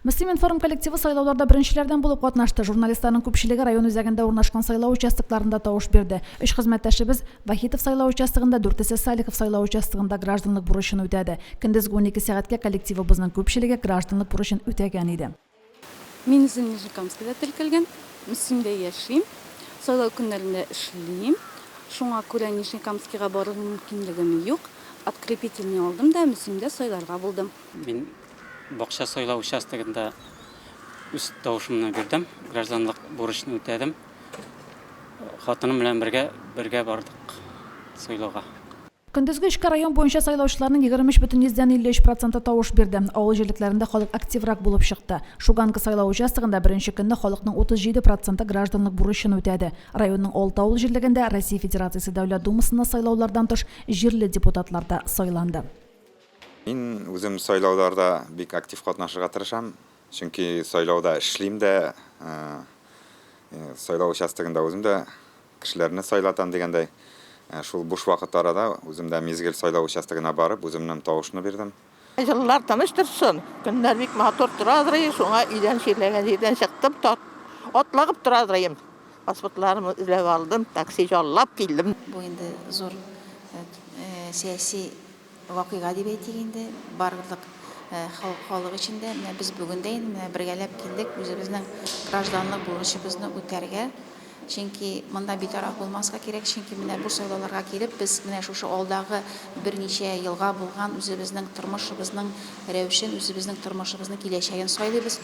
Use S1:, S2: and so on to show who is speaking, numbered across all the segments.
S1: Мөслим-информ коллективы сайлауларда беренчеләрдән булып катнашты. Журналистларның күпчелеге район үзәгендә урнашкан сайлау участокларында тавыш бирде. Өч хезмәттәшебез Вахитов сайлау участогында, дүртесе Салихов сайлау участогында гражданлык бурычын үтәде. Көндезге 12 сәгатькә коллективыбызның күпчелеге гражданлык бурычын үтәгән иде.
S2: Мин үзем Нижнекамскида теркәлгән, Мөслимдә яшим, сайлау көннәрендә эшлим. Шуңа күрә Нижнекамскига барыр мөмкинлегем юк. Открепительный алдым да Мөслимдә сайларга булдым.
S3: Мин бакча сайлау участогында үз тавышымны бирдем, гражданлык бурычны үтәдем. Хатыным белән бергә бергә бардык сайлауга.
S1: Көндезге өчкә район буенча сайлаучыларның 23,53 проценты тавыш бирде. Авыл җирлекләрендә халык активрак булып чыкты. Шуганка сайлау участогында беренче көнне халыкның 37 проценты гражданлык бурычын үтәде. Районның алты авыл җирлегендә Россия Федерациясе Дәүләт Думасына сайлаулардан тыш җирле депутатлар да сайланды.
S4: Мин үзем сайлауларда бик актив катнашырга тырышам, чөнки сайлауда эшлим дә, сайлау участогында үзем дә Кешеләрне сайлатам дигәндәй, шул буш вакыт арада үзем дә мизгел сайлау участогына барып, үземнең тавышны бирдем.
S5: Еллар тыныч торсын, көннәр бик матур торадыр, шуңа өйдән чирләгән җирдән чыктым, атлагып торадыр идем. Паспортларымны эзләп алдым, такси яллап килдем.
S6: Бу инде зур сәяси Вакыйга дип әйтик инде, барлык халык өчен дә. Менә без бүген дә инде менә бергәләп килдек үзебезнең гражданлык бурычыбызны үтәргә. Чөнки монда битараф булмаска кирәк, чөнки менә бу сайлауларга килеп без менә шушы алдагы берничә елга булган үзебезнең тормышыбызның рәвешен, үзебезнең тормышыбызның киләчәген сайлыйбыз.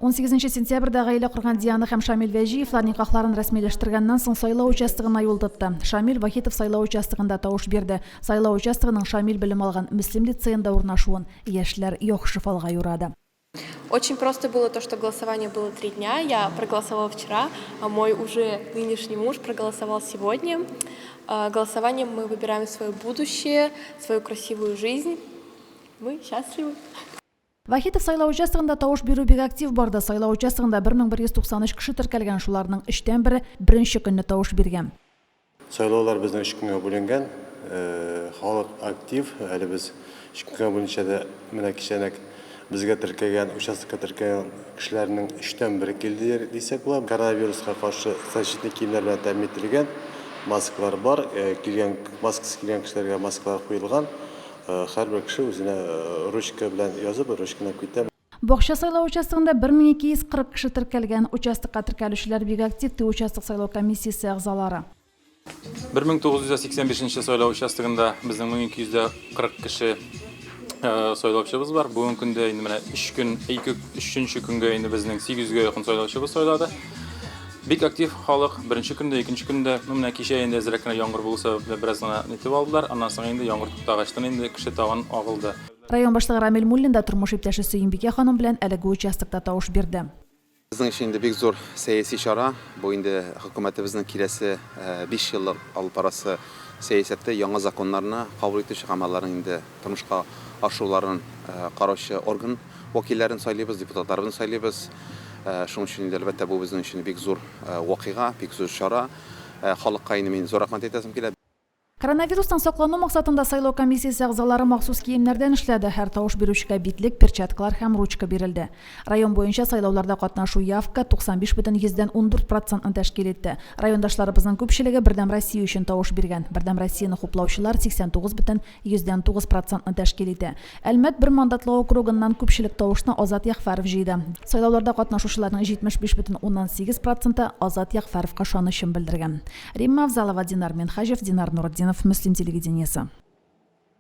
S1: Унсигезенче сентябрьдә гаилә корган Диана һәм Шамил Вәҗиевлар никахларын рәсмиләштергәннән соң сайлау участогына юл тотты. Шамил Вахитов сайлау участогында тавыш бирде. Сайлау участогының Шамил белем алган Мөслим лицеенда урнашуын яшьләр яхшы фалга юрады.
S7: Очень просто было то, что голосование было три дня. Я проголосовала вчера, а мой уже нынешний муж проголосовал сегодня. Голосованием мы выбираем свое будущее, свою красивую жизнь. Мы счастливы.
S1: Вахитов сайлау участогында тавыш бирү бик актив барды. Сайлау участогында 1193 кеше теркәлгән, шуларның өчтән бере беренче көнне тавыш биргән.
S8: Сайлаулар безнең өч көнгә бүленгән. Халык актив. Әле без өч көнгә бүленчә дә менә кичәнәк безгә теркәгән, участокка теркәгән кешеләрнең өчтән бере килде дисәк була. Коронавируска каршы защитный киемнәр белән тәэмин ителгән, маскалар бар. Килгән, маскасыз килгән кешеләргә маскалар куелган. Һәрбер кеше үзенә ручка белән язып, ручканы алып китә.
S1: Бакча сайлау участогында 1240 кеше теркәлгән. Участокка теркәлүчеләр бик актив, ди участок сайлау комиссиясе әгъзалары.
S9: 1985 нче сайлау участогында безнең 1240 кеше сайлаучыбыз бар. Бүгенге көндә инде менә өч көн, ике, өченче көнгә инде безнең 800 гә якын сайлаучыбыз сайлады. Бик актив халык, беренче көндә, икенче көндә, ну менә кичә инде әзрәк кенә яңгыр булу сәбәпле бераз гына нитеп алдылар, аннан соң инде яңгыр туктагачтын инде кеше тагын агылды.
S1: Район башлыгы Рамил Муллин да тормыш иптәше Сөембикә ханым белән әлеге участокта тавыш бирде.
S10: Безнең өчен инде бик зур сәяси чара, бу инде хөкүмәтебезнең киләсе 5 еллык алып барасы сәясәте, яңа законнарны кабул итүче һәм аларның инде тормышка ашыруларын караучы орган вәкилләрен сайлыйбыз, депутатларыбызны сайлыйбыз. Шуның өчен инде, әлбәттә, бу безнең өчен бик зур вакыйга, бик зур чара. Халыкка инде мин зур рәхмәт әйтәсем килә.
S1: Коронавирустан саклану максатында сайлау комиссиясе әгъзалары махсус киемнәрдән эшләде, һәр тавыш бирүчегә битлек, перчаткалар һәм ручка бирелде. Район буенча сайлауларда катнашу явка 95,14 процентны тәшкил итте. Райондашларыбызның күпчелеге Бердәм Россия өчен тавыш биргән. Бердәм Россияне хуплаучылар 89,9 процентны тәшкил итә. Әлмәт бер мандатлы округыннан күпчелек тавышны Азат Ягъфәров җыйды. Сайлауларда катнашучыларның 75,8 проценты Азат Ягъфәровка ышанычын белдергән. Римма Авзалова, Динар Минһаҗев, Динар Нуретдинов, Мөслим телевидениесе.